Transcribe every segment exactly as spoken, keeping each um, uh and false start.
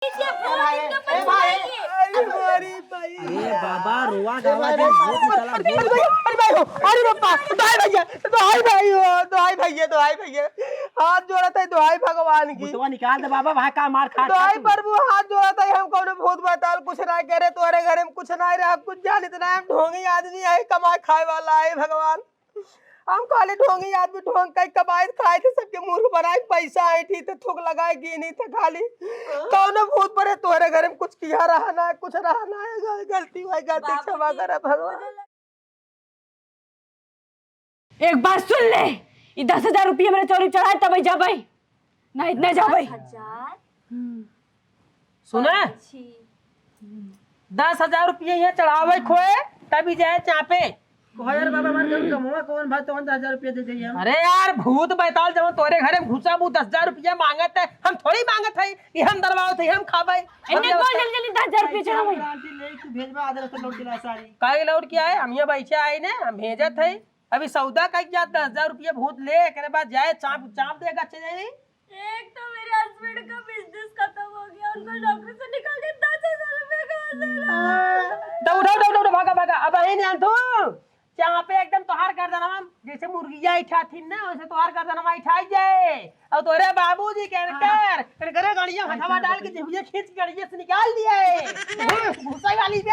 ए भाई, ए भाई। अरे भाई। अरे बाबा, रोवा गावा जिन, भूत निकला, भूत। अरे भाई हो, अरे बापा, दोहाई भैया, दोहाई भाई हो, दोहाई भैया, दोहाई भैया। हाथ जोड़त है, दोहाई भगवान की। भूतवा निकाल दे बाबा, वहाँ का मार खा, खा दोहाई तू। प्रभु, हाथ जोड़त है, हम कौनो भूत बताल कुछ ना करे, तोरे घरे में कुछ ना रहा, कुछ जानित ना, हम ढोंगी आदमी है, कमाए खाए वाला है भगवान। हम खाली ढोंगी आदमी ढोंग कई कमाइत खाइत है, सबके मूर्ख बनाए पैसा ऐंठी थे, थूक लगाए गिनी थे खाली। कौनो भूत परे तोहरे घर में कुछ किया रहा ना है, कुछ रहा ना है, गल-, गलती हुई, गलती बाबूजी, क्षमा करा भगवान। मुझे लग- एक बात सुन ले, ई दस हजार रुपया मेरे चोरी चढ़ाए तब जाबे, नहीं इतना जाबे। दस हजार? हम्म। सुना? अच्छी। दस हजार रुपया यहाँ चढ़ावे खोए, तभी जाए चापे। कहो यार बाबा, हमारे घर कमवा कौन भाई, तोहन दस हजार रुपया दे दे हम। अरे यार, भूत बैताल जब तोरे घरे में घुसा, वो दस हजार रुपया मांगत है, हम थोड़ी मांगत है कि हम दरवावत है, हम खाबे। हम इन्हें बोल व्यवस्था जल्दी जल्दी दस हजार रुपया पैसा चढ़ावे। गारंटी ले, तू भेजबा, आधे रास्ते लौट के ला सारी। काहे लौट के आए? हम यहाँ बैठे आए ने, हम भेजत है। अभी सौदा कइके जात, दस हजार रुपया भूत ले, एकरे बाद जाए चाप, चाप दे गच्चे जाई। एक तो मेरे husband का business खत्म हो गया, उनको नौकरी से निकाल दिया, दस हजार रुपया का दे रहा है। तो उठाओ, उठाओ, उठाओ, भागा, भागा। अब यही नहीं तू, चापे एकदम तोहार गर्दनवा, जैसे मुर्गिया इठा थी ना, वैसे तोहार गर्दनवा इठा जाए। और तोरे बाबूजी के हाँ। कर, कर, करे गड़िया हथवा डाल के जेबिया खींच गड़िया से निकाल दिया है। घुसे वाली बे,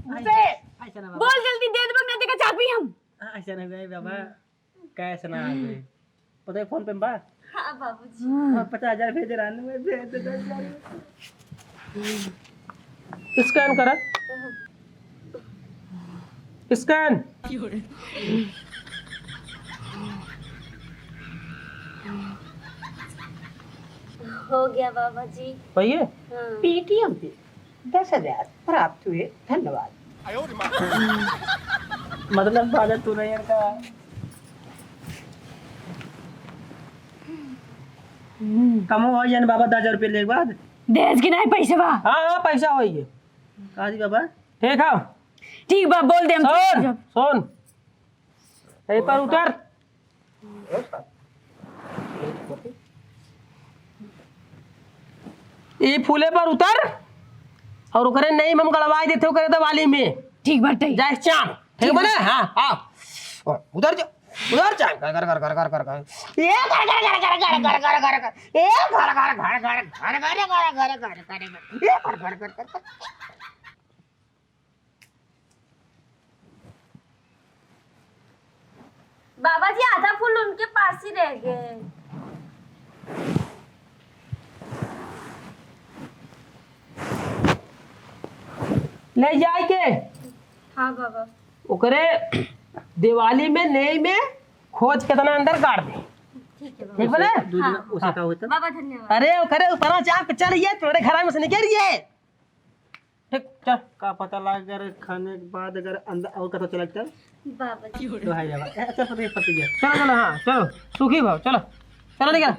घुसे। ऐसा ना बाबा। बोल जल्दी, दे दे, ना देखा चाबी हम। हाँ, ऐसा ना हुआ है बाबा। हम्म। कैसे ना आ गए? पता है फोन पे बा? हाँ बाबूजी। हाँ, पचास हजार भेज रहा हूँ मैं, भेज दे दस हजार। Scan करा। Scan। हो गया बाबा जी। भैया, हाँ। Paytm पे दस हजार प्राप्त हुए, धन्यवाद। मतलब बाजा तू नहीं यार का। कमो हो जाने बाबा, दस हजार रुपये लेके बाद। देस की नहीं पैसे बा? हाँ, हाँ, पैसा होई है। का जी बाबा? ठीक है। ठीक बा, बोल दे हम सुन, जब सुन। ए पर उतर। ई फूले पर उतर और ओकरे नहीं हम गड़वाई देते ओकरे दिवाली में। ठीक बाटे। जाए चाप। ठीक बने? हाँ, आओ। उधर जा, उधर जा। घर, घर, घर, घर, घर, घर, घर। ये घर, घर, घर। ये घर, घर, घर, घर। बाबा जी, आधा फूल उनके पास ही रह गए। ले जाए के हाँ बाबा। ओकरे दिवाली में, नेई में खोज कितना अंदर गाड़ दे। ठीक है बाबा। ठीक बने? दूध में हाँ। उसे का होता? बाबा धन्यवाद। अरे ओकरे ऊपर चाप चढ़ गए, तोरे घर में से निकल गए। ठीक, चल। का पता लग, अगर खाने के बाद अगर अंदर और कतो चला चल। बाबा जी। तो हाय बाबा। ए, चल, पति, पति गया। चलो, चलो, हाँ, चलो। सुखी भाव, चलो। चलो, निकल।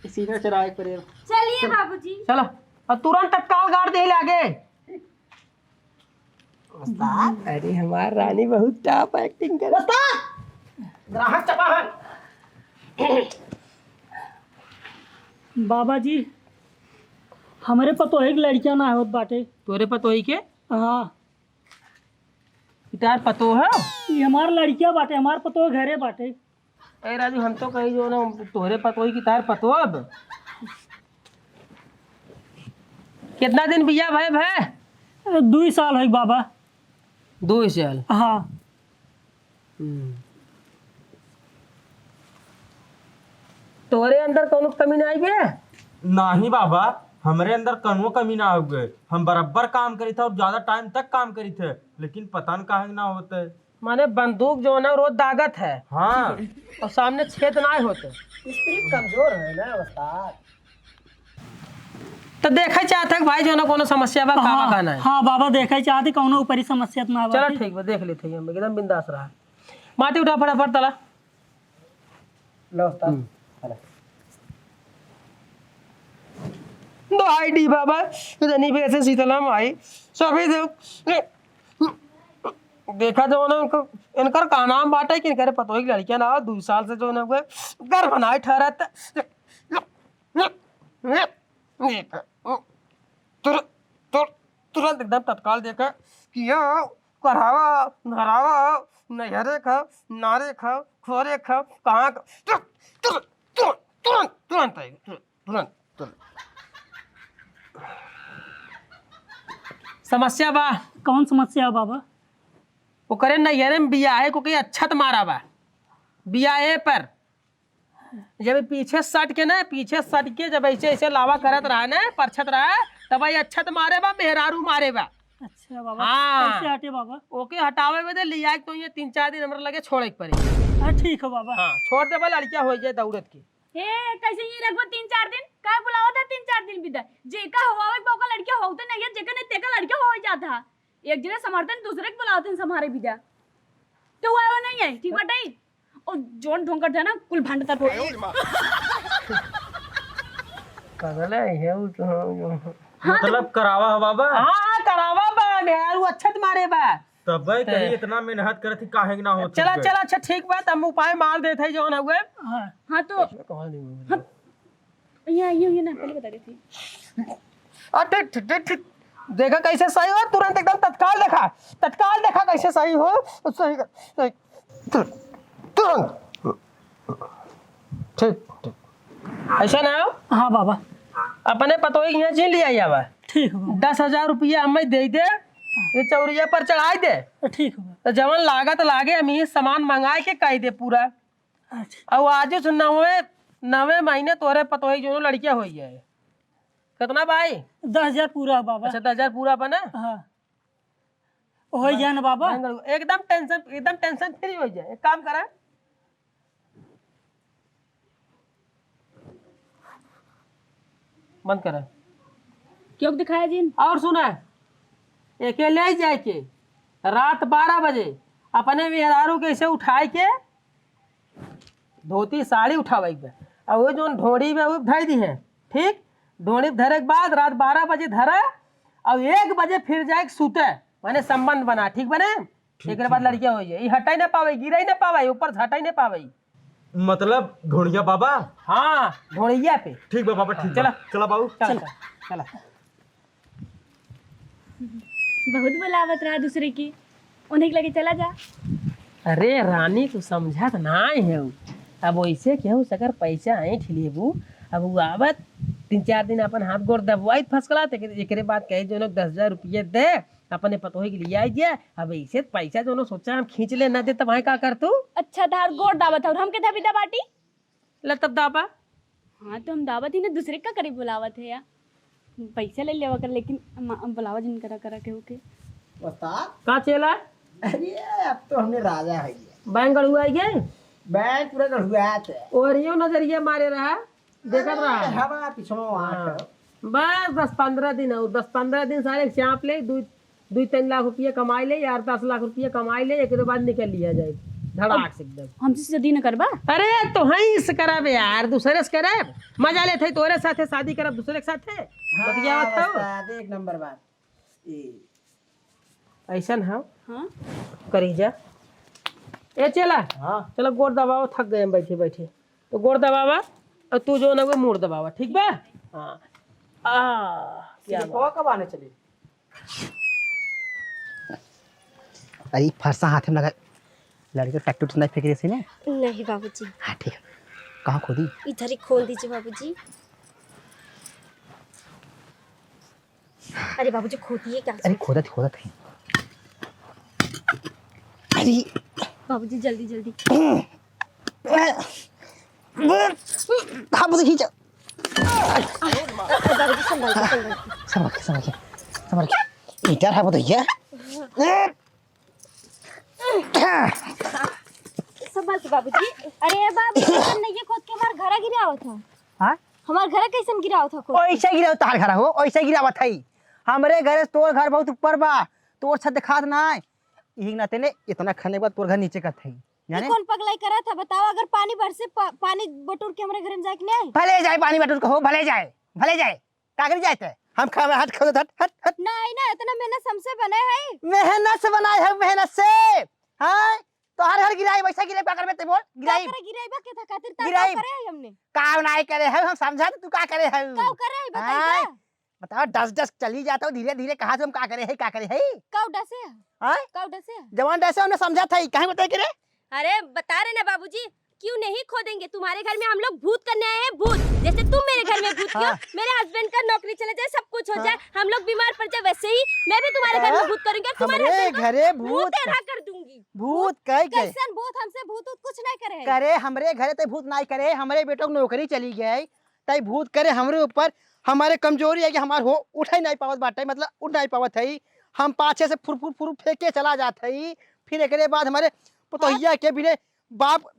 इसी में चला एक पर। चलिए बाबूजी। चलो। और तुरंत तत्काल गाड़ दे ले आगे। उस्ताद, अरे हमार रानी बहुत top acting करे। उस्ताद! ग्राहक चपा है। बाबा जी, हमरे पतोही के लड़किया ना होत बाटे। तोरे पतोही के? हाँ। ई तार पतोह है? ई हमार लड़किया बाटे, हमार पतोह घरे बाटे। ए राजू, हम तो कही जो ना तोहरे पतोही की तार पतोह अब। कितना दिन बिया भय भय? ए, दुई साल है बाबा। दुई साल? हाँ। हम्म। तोहरे अंदर कौनो कमी ना आई बे? नाही बाबा, हमरे अंदर कौनो कमी ना आवे। हम बराबर काम करी थे और ज्यादा टाइम तक काम करी थे, लेकिन पता न काहे ना होते। माने बंदूक जो है ना रोज दागत है। हाँ। और सामने छेद ना होते। स्त्री कमजोर है ना उस्ताद। तो देखे चाहत है कि भाई जो ना कोनो समस्या बा, का बा, हाँ, का ना है। हाँ बाबा, देखे चाहत है कौनो ऊपरी समस्या तो ना बा। चलो ठीक बा, देख लेते हैं हम, एकदम बिंदास रहा। माटी उठा फटाफट तला। लो उस्ताद। हम्म। चला। दो आईडी बाबा, इतनी वैसे शीतला माई, सभी देख, देखा जो ना उनको, इनकर का नाम बाटे कि इनकर पतोही की लड़कियां ना, दो साल से जो ना हुए, घर बनाए ठहरत। तुरंत एकदम तत्काल देखा कि यो करावा, धरावा, नैहरे खा, नारे खा, खोरे खा, कहाँ का, तुरंत, तुरंत, तुरंत, तुरंत, तुरंत आएगा, तुरंत, तुरंत, तुरंत। समस्या बा। कौन समस्या है बाबा? ओकरे नैहरे में बियाहे को के अच्छत मारा बा। बियाहे पर जब पीछे सट के ना, पीछे सट के जब ऐसे, ऐसे लावा करत रहा ना, परछत रहा, तब ये अच्छत मारे बा, मेहरारू मारे बा। अच्छा बाबा, हाँ। कैसे हटे बाबा? ओके हटावे बदे लिया के तो ये तीन चार दिन हमरा लगे छोड़े के पड़े। हाँ, ठीक है बाबा। हाँ, छोड़ दे बा, लड़किया हो जाए दौड़त के। ए, कैसे ये रखबो तीन चार दिन? काहे बुलावा था तीन चार दिन बिदा? जेका होवावे के ओका लड़किया होते नहीं है, जेका नहीं तेका लड़किया हो जाता है। एक जने संभारते हैं, दूसरे के बुलाते हैं संभारे बिदा। तो वो नहीं है, ठीक बाटे? ओ, जौन ढोंग करते हैं ना, कुल भंड तत्व। पगला है वो तो। हाँ, तो मतलब करावा है बाबा? हाँ, करावा बा, मेहरारू अच्छत मारे बा। तब भाई कहीं ते इतना मेहनत करत ही, काहे के ना होत चला, है? चला, अच्छा, ठीक बा, त हम उपाय मार देत है जौन हउए। हाँ। हाँ, तो कहाँ नहीं हुआ? हाँ, ये, ये, ये ना, पहले बता देती। आ, ठीक, ठीक, ठीक, ठीक। देखा कैसे सही हो, तुरंत एकदम तत्काल देखा, तत्काल देखा कैसे सही हो, सही कर, सही, तुरंत, तुरंत। ठीक, ठीक। ऐसा ना हो? हाँ बाबा। अपने पतोही के यहाँ चीन लिया आवा। ठीक है बाबा। दस हजार रुपया हमें दे दे, ये चौरिया पर चढ़ाई दे। ठीक है बाबा। तो जवन लागत लागे, हम ये सामान मंगाए के कह दे पूरा। अच्छा। और आज से नवे, नवे महीने तोरे पतोही जोनो लड़किया हो जाए। कितना भाई? दस हजार पूरा बाबा। अच्छा, दस हजार पूरा बना? हाँ। हो जाए ना बाबा? एकदम टेंशन, एकदम टेंशन फ्री हो जाए। एक काम करा, बंद करा। क्यों दिखाया जिन? और सुना, एके ले जाए के रात बारह बजे अपने मेहरारू के ऐसे उठाए के धोती साड़ी उठावे के बा। और वो जोन ढोड़ी में वो धर दी है, ठीक? ढोड़ी में धरे के बाद रात बारह बजे धरा और एक बजे फिर जाए के सूते, माने संबंध बना, ठीक बने? ठीक, एकरे बाद ठीक बा। लड़किया हो जाए, ई हटाई ना पावे, गिराई ना पावे, ऊपर से हटाई ना पावे। मतलब ढोड़िया बाबा? हाँ, ढोड़िया पे। ठीक बा बाबा, ठीक चला। बा। चला बाबू। चला, चला। चला, चला। बहुत बुलावत रहा दूसरे की, उन्हीं के लगे चला जा। अरे रानी, तू समझत नाय है। अब वैसे केहू सकर पैसा ऐंठ लेबू, अब उ आवत तीन चार दिन अपन हाथ गोड़ दबवाई फसकला, ते एकरे बाद कहे जो लोग दस हजार रुपये दे, अपने पतोही के लिए आई जे। अब ऐसे पैसा जो लोग सोचा हम खींच ले ना दे, तब भाई का कर तू? अच्छा, धार गोड़ दाबत और हम के धबी दबाटी? ले तब दाबा। हाँ, तो हम दाबत ही ना, दूसरे का करी बुलावत है या? पैसा ले लेवा कर, लेकिन हम, हम बुलावा जिन करा, करा के होके। उस्ताद? का चेला? अरे, अब तो हमने राजा है ये। बैंक गड़ुआ गए? बैंक पूरा गड़ुआ है। और यो नजरिया मारे रहा, देखत अरे, रहा। हवा पीछे वहाँ हाँ। का। बस दस पन्द्रह दिन और दस पन्द्रह दिन सारे चाप ले, दू दुई तीन लाख रुपया कमाई ले, यार, दस लाख रुपया कमाई ले, एकरे बाद निकल लिया जाए धड़ाक से एकदम। हमसे शादी न करबा? अरे, तोहई से करब यार, दूसरे से करब। मजा लेत है तोरे साथे, शादी करब दूसरे के साथे। हाँ, बतियावत हौ। उस्ताद, एक नंबर बात। ए। ऐसन हौ। हाँ? करी जा। ए चेला। हाँ। चलो गोड़ दबाओ, थक गए हम बैठे बैठे। तो गोड़ दबावा और तू जो ना वो मूड़ दबावा, ठीक बा? हाँ। आ, क्या बात। कब आने चली? अरे, फरसा हाथ में लगा, लड़के टट्टू तो नहीं फेंक रहे थे ना? नहीं बाबूजी। हाँ, ठीक है। कहाँ खोदी? इधर ही खोल दीजिए बाबूजी। अरे बाबूजी, खोदी है क्या? अरे, खोदत, खोदत है। अरे। बाबूजी, जल्दी, जल्दी। हाँ, बाबूजी, खींचो। बाबूजी, संभाल के, संभाल के। संभाल के, संभाल के, संभाल के। ईटा है वो तो ये। संभाल के बाबूजी। अरे बाबूजी, तुम नहीं ये खोद के हमार घरा गिरावत है। हाँ? हमार घरा कैसन गिरावत है खोद के? ओइसे गिरावत तोहार घरा हो, ओइसे गिरावत है। हमरे घरे से तोर घर बहुत ऊपर बा, तोर छत दिखात ना है। यही नाते ले इतना खाने के बाद तोर घर नीचे करत है। ई जाने? कौन पगलाई करत है बताओ, अगर पानी बरसे पा-, पानी बटोर के हमरे घर में जाए के नहीं? भले जाए पानी बटोर के हो, भले जाए, भले जाए। का करी जाए ते? हम खावे हट, खोदत हट, हट, हट। नहीं ना, इतना मेहनत से हमसे बनाए है। मेहनत से बनाए है, मेहनत से। हाँ? तोहर घर गिराई, वैसे गिराई, का करबे ते बोल? का गिराई। करे गिराई बा, के था खातिर तब गिराई। का करे है हमने? का नहीं करे है, हम समझा तू का करे है? का करे है, बताइए हाँ? ना। बताओ, डस डस चली जाता हो धीरे धीरे, कहाँ से हम का करे है, का करे है? काउ डसे है? हाँ? काउ डसे है? जवान डसे हमने समझा था, काहे बताए के रे? अरे बता रहे ना बाबूजी, क्यों नहीं खोदेंगे? तुम्हारे घर में हम लोग भूत करने आए हैं, भूत। जैसे तुम मेरे घर में भूत कियो, हाँ। मेरे husband का नौकरी चले जाए, सब कुछ हो हाँ। जाए, हम लोग बीमार पड़ जाए, वैसे ही मैं भी तुम्हारे घर में हाँ। भूत करूंगी और तुम्हारे हमरे husband को घरे भूत भूत। तेरा कर दूंगी। भूत कह के। कैसन भूत? हमसे भूत उत कुछ नहीं करे है। करे, हमरे घरे ते भूत नहीं करे, हमरे बेटो की नौकरी चली गई, तई भूत करे हमरे ऊपर। हमारे कमजोरी है कि हमार हो उठे नहीं पावत बाटे, मतलब उठ नहीं पावत है, हम पाछे से फुर फुर फुर फेंके चला जात है। फिर एकरे बाद हमारे पुतोहिया के बिने बाप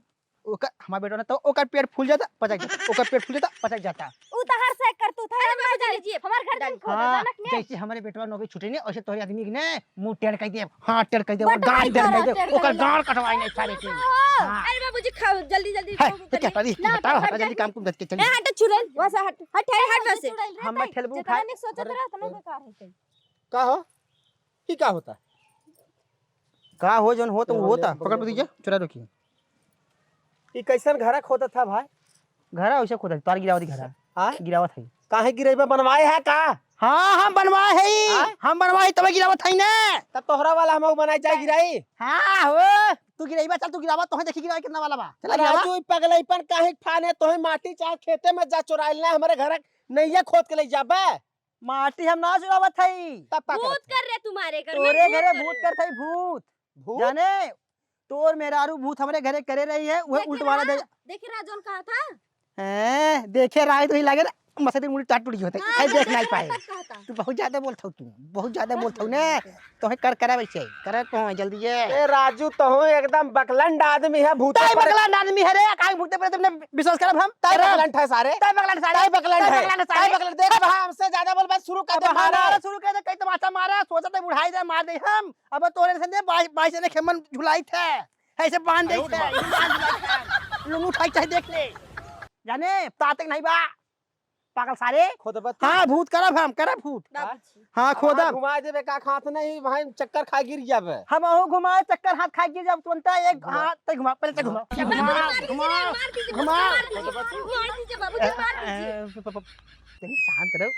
ओकर, हमार बेटवा ना तो ओकर पेट फूल जाता, पचक जाता, ओकर पेट फूल जाता, पचक जाता। उ तो हर से करतूत है, अरे हम बाबू, नहीं जाने। डालिए, हमार घर डालिए। नहीं खोदे, हाँ, जानत ने? जैसे हमारे बेटवा नौकरी छूटे ने, वैसे तोहरे आदमी के ने मुंह टेढ़ कर दे, हाँ, टेढ़ कर दे, ओकर बट गाल टेढ़ कर दे, टेढ़ कर ओकर दे। गाल कटवाई नहीं सारे के। हाँ। अरे बाबूजी, खाओ, जल्दी, जल्दी है, खाओ, तो क्या करी? ना, बताओ, तो हटा, जल्दी जल्दी। काम कुम धर के चली। ए, हट, छुड़ल, वैसा हट, हट, हट, हट, वैसे। छोड़ल रे, हम भाई। ठेलबू जितना खाए। नहीं सोचत रहे, उतना बेकार है कहीं। का हो? ई का होता? का हो, जौन होत, ए, उ होता। पकड़ दीजिए, चुरा रखिए। ई कैसन घरा खोदत था भाई? घरा वैसे खोदत, तार गिरावत ही घरा। हाँ? गिरावत है। काहे गिरेबा, बनवाए है का? हाँ, हम बनवाए है। हाँ? हम बनवाए तबे गिरावत है ने। तब तोहरा वाला हम बनाए जाए गिराई। हाँ हो, तू गिराई बा, चल तू गिरावा, तोहे देखी गिरावा कितना वाला बा। चला गिरावा। राजू, ई पगलैपन काहे फाने, तोहे माटी चाहे खेते में जा चुराइल ना, हमरे घर नैया खोद के ले जाबे। माटी हम ना चुरावत हई। तब का भूत करत है? कर रहे तुम्हारे घर में, तोरे भूत घरे कर भूत रहे। करत हई, भूत। भूत? जाने, तोर मेहरारू भूत हमरे घरे करे रही है, वह देखे उल्टवाला रहा, दे। देखे रहा जौन कहा था। हैं, देखे रहा है तो ही लागे ना, मसरी मुड़ी टाट टूट गई होते। हाँ, है, देख देखे नहीं रहा पाए। तब कहा था। तू बहुत ज्यादा बोलत हऊ, तू बहुत ज्यादा बस बोलत हऊ बोल ना। रही है। तोहे कर करा वैसे, करा तो है जल्दी ये। ए राजू, तोहू एकदम बकलंड आदमी है, भूत ताई पर बकलंड आदमी है रे, काहे भूते पर तुमने विश्वास करब हम? ताई अरे बकलंड है सारे। ताई बकलंड सारे। ताई बकलंड ताई है। बकलंड सारे। ताई बकलंड, देख भाई, हमसे ज्यादा बोलबा शुरू कर दे अब मारे। हमारा शुरू कर दे, कई तमाचा मारा, सोचा तो बुढ़ाई दे, मार दे हम। अब तोरे से दे, बाई, बाई से ने खेमन झुलाई थे। ऐसे बांध दे थे, बांध दे थे। लुंगू उठाई चाहे देख ले। जाने, तातक नहीं बा। पागल सारे। खोदबा तू? हाँ, भूत करब हम, करब भूत। बाबूजी। हाँ, अब खोदब। घुमा देबे का खात नहीं, भाई चक्कर खा गिर जाबे। हम अहू घुमाए, चक्कर हाथ खा गिर जाब तुरंत। एक घुमा। हाथ तक घुमा, पहले तक घुमा। घुमा। घुमा, घुमा, घुमा। मार दीजिए, मार दीजिए, मार दीजिए बाबूजी, मार दीजिए। अ, अ, प-, प-, प-, तनी शांत रहो।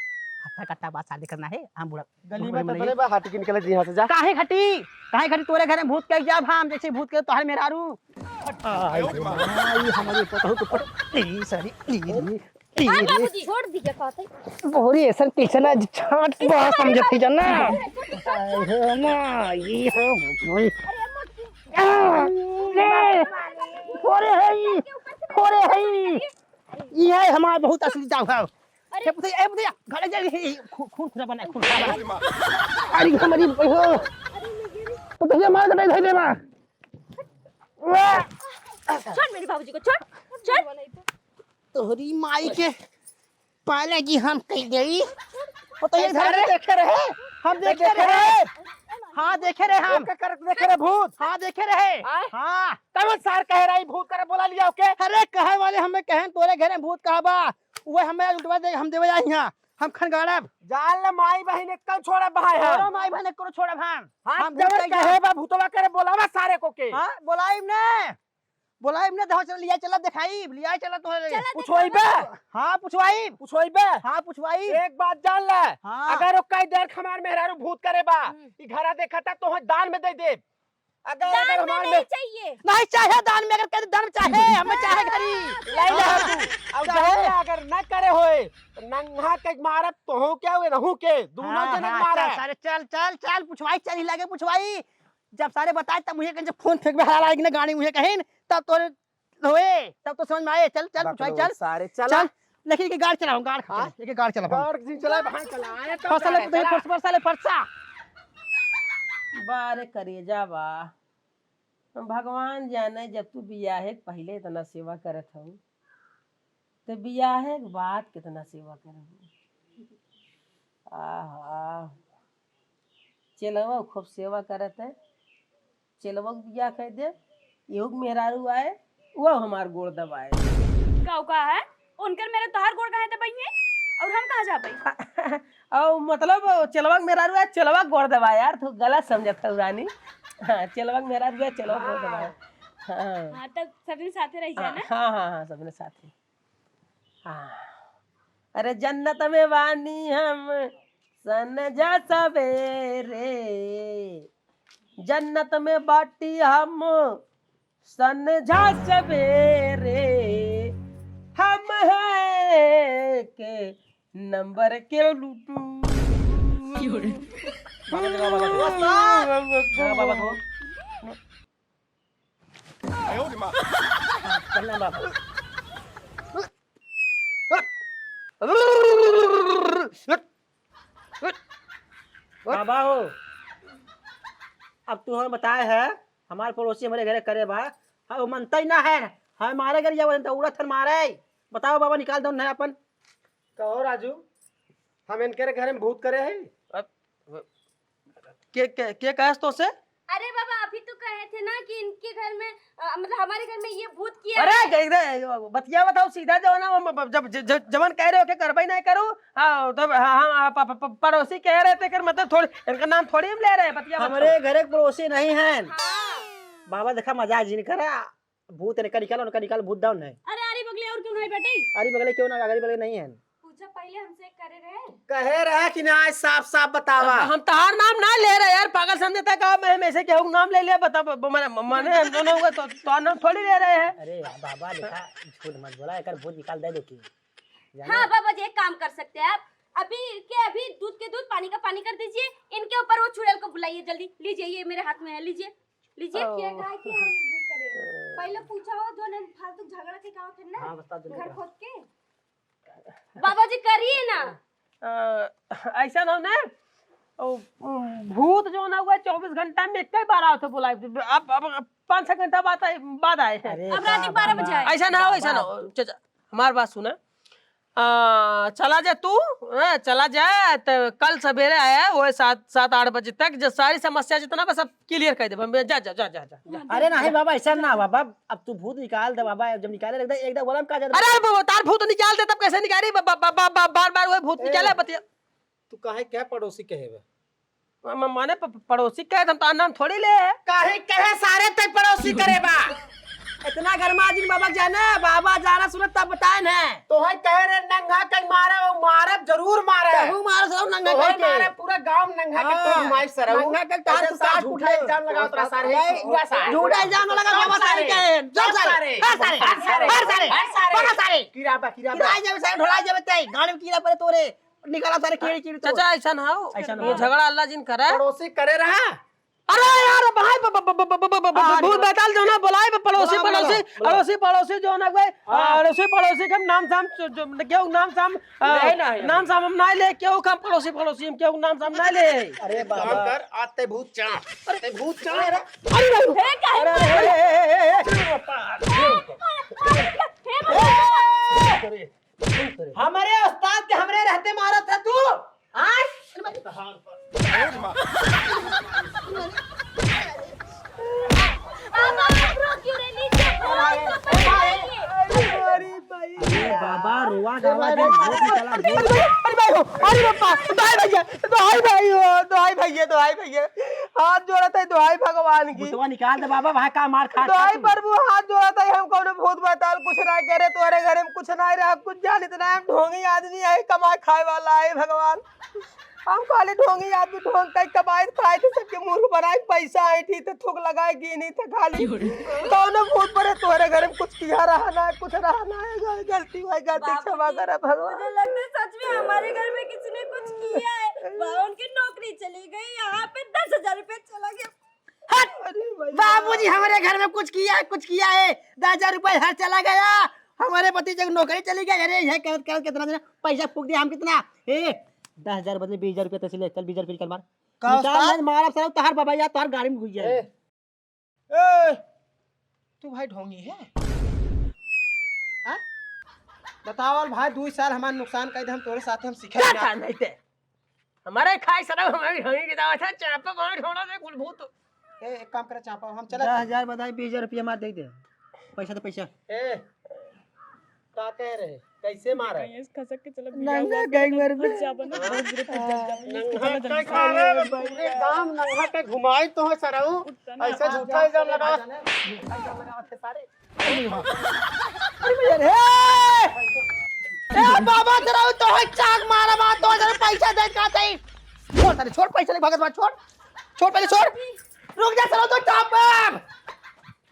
हत्ता कट्टा बात शादी करना है, हम बूढ़ा गली में तो बने बा, हट के निकल जी यहाँ से, जा। काहे घटी? काहे घटी? तोरे घरे भूत के जाब हम, जैसे भूत के तोहर मेहरारू। आई रे माँ, ई हमारे पतोह के ऊपर, ई सारी, ई रे, ई हाँ रे। बाबूजी, छोड़ दीजिए, कहते। बोरी ऐसन कैसे ना छाट बा, समझत ही जाना। आई हो माँ, ई हो माँ। आ, ले, थोड़े है ई, थोड़े है ई। ई है हमार बहुत असली जाव है। अरे। ए पुतैया, ए पुतैया, घरे जा, ए, ए, खू-, खून खुरा बना, खून खुरा बना। अरे हमारी बहू। पुतैया मार के नहीं धइले बा। वाह। छोड़ मेरे बाबूजी को, छोड़, छोड़। तोहरी माई के पाले जी हम कह गई। पुतैया ए, सारे घर देखे रहे। हम देखे देखे रहे। रहे। हाँ, देखे रहे हम। ओके, करत देखे रहे भूत। हाँ, देखे रहे। आय? हाँ। कौन सार कहे रही भूत करे बोला लिया ओके? अरे, कहे वाले हमें कहेन तोरे घरे भूत कहा बा? उहे हमें आज उठवा दे, हम देवे जाई यहाँ। हम खनगाड़ब। जान ले माई बहिन एक कल छोड़ब भाई हम। तोरो माई बहिन एक कल छोड़ब हम। हाँ, हम जवन भूत कहे बा भूतवा करे बोलावा सारे को के। हाँ, बोलाइब ने। बोलाइब ने, दहो चल लिया चला देखाइब, लिया चला तोहरे। चला पुछवाइबे? देखाइब। हाँ, पुछवाइब। पुछवाइबे? हाँ, पुछवाइब। एक बात जान ले, हाँ। अगर ओका देर हमार मेहरारू भूत करे बा, हम्म। ई घरा देखा था तोहे दान में दे देब। अगर, दान अगर में हमार नहीं में चाहिए। नहीं चाहे दान में, अगर कहे दान में चाहे, हमें चाहे घरी। ले ले तू। अब चाहे। जान ले, अगर न करे होए, तो नंगा के मारब तोहू के, हुए नहू के, दोनों हाँ, जने हाँ, मारे। चल सारे, चल, चल, चल, पुछवाई, चल ही लागे पुछवाई। जब सारे बताए, तब मुझे कहीं फोन फेंक में हरा लागे ना गाड़ी मुझे कहीं, तब तोरे होए, तब तो समझ में आए। चल, चल, बकलो पुछवाई, चल। सारे, चला। चल, लेकिन एक गाड़ चलाओ, गाड़ खा हाँ? चल, एक गाड़ चला। गाड़ जी चला, भाई चला, आए तो फसले गाड़, पुतले चला। फरस, फरसले फरसा। बारे करेजा बा। भगवान जाने, जब तू बियाहे के पहिले इतना सेवा करत हऊ, तो बियाहे के बाद कितना सेवा करबू। आहा, चेलवा खूब सेवा करत है। चेलवा के बियाह कर दे, एहू के मेहरारू आए, वो हमार गोड़ दबाए। का, का है? उनकर मेरे तोहार गोड़ काहे दबाइए? और हम कहाँ जाबे? और मतलब, चेलवा के मेहरारू आए, चेलवा के गोड़ दबाए यार, तू गलत समझत हऊ रानी। हाँ, चेलवा के मेहरारू आए, चेलवा के गोड़ दबाए। हाँ। हाँ, तब सबने साथे रह जाए हाँ, ना? हाँ, हाँ, हाँ, सबने साथे। हाँ। अरे जन्नत में बानी हम संझा सवेरे, जन्नत में बाटी हम संझा सवेरे, हम हैं के नंबर के लुटू। बाबा, बाबा, बाबा, बाबा। बाबा हो, अब तू हमें बताए है, हमार पड़ोसी हमरे घरे करे बा, हाँ, वो मनता ही ना है, हमारे घर जावे तो उड़त हन मारे। बताओ बाबा, निकाल दो ना अपन। कहो राजू, हम इनके घरे में भूत करे है? अब के, के, के कहस तो से? अरे बाबा, अभी तो कहे थे ना कि इनके घर में, अ, मतलब हमारे घर में ये भूत किया अरे, है। देख रे, बतिया बताओ सीधा, जो ना, हम, जब, जब, जब, जवन कह रहे हो कि करबे नहीं करो, हाँ, तब, हाँ, हाँ, प-, प-, प-, पड़ोसी कह रहे थे, कर मतलब थोड़ी, इनका नाम थोड़ी हम ले रहे हैं, बतिया बताओ। हमरे घर एक पड़ोसी नहीं है। हाँ। बाबा देखा, मजाक जिन करा, भूत इनका निकाल, उनका निकाल, भूत down है। अरे, अरे बगले और क्यों नहीं बेटी? अरे बगले क्यों ना, अरे बगले नहीं है। पूछा पहले हमसे करे रहे। कहे रहे कि ना, आज साफ साफ बतावा। हम, हम तहार नाम ना ले रहे यार, पागल समझे था का? मैं, मैं से केहू नाम ले लिया, बता, ब-, ब-, माने, माने हम दोनों का तो, तहार नाम थोड़ी ले रहे हैं। अरे यार बाबा, देखा, झूठ मत बोला, एकर भूत निकाल दे दो की। जाने? हाँ बाबा जी, एक काम कर सकते हैं आप, अभी के अभी दूध के दूध, पानी का पानी कर दीजिए, इनके ऊपर वो चुड़ैल को बुलाइए जल्दी। लीजिए, ये मेरे हाथ में है, लीजिए, लीजिए। ओह। क्या कहा कि हम भूत करे? पहले पूछा हो, जो नहीं फालतू झगड़ा के का होते ना, हाँ, बता दो घर ना। खोद के। बाबा जी, करिए ना। अ, ऐसा ना हो ना, ओ, भूत जो ना हुआ, चउबीस घंटा में एक ही बार आओ थे बुलाए। अब, अब, अब पाँच छह घंटा बाद आए, बाद आए हैं। अरे अब रात के बारह बजे आए। ऐसा ना हो, ऐसा ना हो। बाबा। चाचा, हमार बात सुना। आ, चला जा तू, हाँ, चला जा, त कल सवेरे आया, वो सात, सात, आठ बजे तक, जो सारी समस्या जितना बस सब clear कर दे। हम, जा, जा, जा, जा, जा। अरे नहीं बाबा, ऐसा ना बाबा, अब तू भूत निकाल दे बाबा, जब निकाले लगता है, एक दम बोला हम का जाते। अरे बाबा, तार भूत निकाल दे, तब कैसे निकाली? बा-, बा-, बा-, बा-, बार बार वो भूत ए, निकाले, बतिया। तू काहे क्या पड़ोसी कहे बे? म-, म-, माने प-, प-, पड़ोसी कहे, हम तो नाम थोड़ी ले है। काहे कहे सारे ते पड़ोसी करे बा? इतना गरमा जिन बाबा जाने, बाबा जाना सुनत तब बताए न। तोहे कहे रे नंगा के मारे, वो मारब जरूर मारे। तहू मारे सरऊ नंगा तोहे कह के। मारे, पूरा गांव नंगा के हाँ, तो घुमाई सरऊ। नंगा के तार ऐसे तू सार काट झूठा उठे। इल्जाम लगावत रहा सारे, नहीं, पूरा सारे। झूठा इल्जाम लगा सब बाबा सारे। सारे कहे। सब सब सारे। सारे। हर सारे। हर सारे। हर सारे। हर सारे। बाबा सारे। कीड़ा बा, कीड़ा बा। कीड़ा जावे सारे, ढोला जावे ते। गाड़ी में कीड़ा पड़े तोरे। निकाला सारे कीड़ी, कीड़ी तोरे। चाचा, ऐसा ना हो। ऐसा ना ये हो। झगड़ा अल्लाह जिन करे। पड़ोसी करे रहा। अरे यार, भाई, ब-, ब-, हाँ, भूत निकला। बताल जो ना बोलाए, ब-, पड़ोसी, बोला, बोला, पड़ोसी, बोला। अड़ोसी, पड़ोसी जो ना कोई, हाँ। अड़ोसी, पड़ोसी के हम नाम साम, जो, जो, केहू नाम साम, अ, नहीं, नहीं, नाम नहीं। साम हम ना ले, केहू का पड़ोसी, पड़ोसी हम केहू नाम साम ना ले। अरे बाबा। काम कर, आज ते भूत चाट, ते भूत चाट। अरे, अरे, अरे, हे, का अरे, अरे, हे, हे, हे, हे, हे। हे, बाबा। अरे, हमरे उस्ताद के हमरे रहते मारत है तू? आय? बाबा, आप रो क्यों रहे? लीजिए, आप रो, आप रो, आप रो। अरे बाबा, रोवा गावा दे, भूत निकला, भूत। अरे भाई हो, अरे बापा, दोहाई भैया, दोहाई भाई हो, दोहाई भैया, दोहाई भैया, हाथ जोड़त है, दोहाई भगवान की। भूतवा निकाल दे बाबा, वहाँ का मार खा, खा दोहाई तू। प्रभु, हाथ जोड़त है, हम कौनो भूत बताल कुछ ना करे, तोरे घरे में कुछ ना रहा, कुछ जानित ना, हम ढोंगी आदमी है, कमाए खाए वाला है भगवान। हम खाली ढोंगी आदमी, ढोंग कई कमाई खाई थे, सबके मुंह बनाए पैसा आई थी, तो थूक लगाए गिनी थे खाली। कौनो भूत परे तोहरे घर में कुछ किया रहा ना, कुछ रहा ना है, गल-, गलती भाई, गलती बाबूजी, क्षमा करा भगवान। मुझे लगता है सच में हमारे घर में किसी ने कुछ किया है। वहाँ उनकी नौकरी चली गई, यहाँ पे दस हजार रुपये चला गया। हट! अरे भाई। बाबूजी, हमारे घर में कुछ किया है, कुछ किया है, दस हजार रुपये हर चला गया, हमारे भतीजे की नौकरी चली गई। अरे, यह करत, करत कितना दिन पैसा फूक दिया हम, कितना? ए, दस हजार बदले बीस हजार रुपये तहसील है, चल बीस हजार रुपये निकल मार। का निकाल उस्ताद? नहीं, मारब साला, तोहार बाबा या तोहार गाड़ी में घुस जाए। ए, ए, तू भाई ढोंगी है? हाँ? बताओ भाई, दो साल हमार नुकसान कर दे, हम तोरे साथ हम सीखे क्या ना। था नहीं ते? हमारे खाए सरब, हमारी ढोंगी की दावत है, चापा मार छोड़ा दे कुल भूत। ए, एक काम करे चापा, हम चला दस हजार बताए, बीस हजार रुपया मार दे दे। पैसा दे, पैसा। ए, का कह रहे? कैसे मारा? कहीं ऐसे खसक के चला नंगा गैंग मार दे। फंस जा बना, बहुत बुरे फंस जा, जा बना। नंगा चला जल्दी से। का मारा? पूरे गांव नंगा के घुमाई तो है सरऊ। उतना ऐसे ना झूठा इल्जाम लगा। झूठा इल्जाम लगा थे सारे। अरे भैया रे। ए बाबा, जरा तो है चाक मारा बा, तो जरा पैसा दे का चाहिए। छोड़, अरे छोड़, पैसा ले भगत बा, छोड़। छोड़, पहले छोड़। रुक जा, चलो तो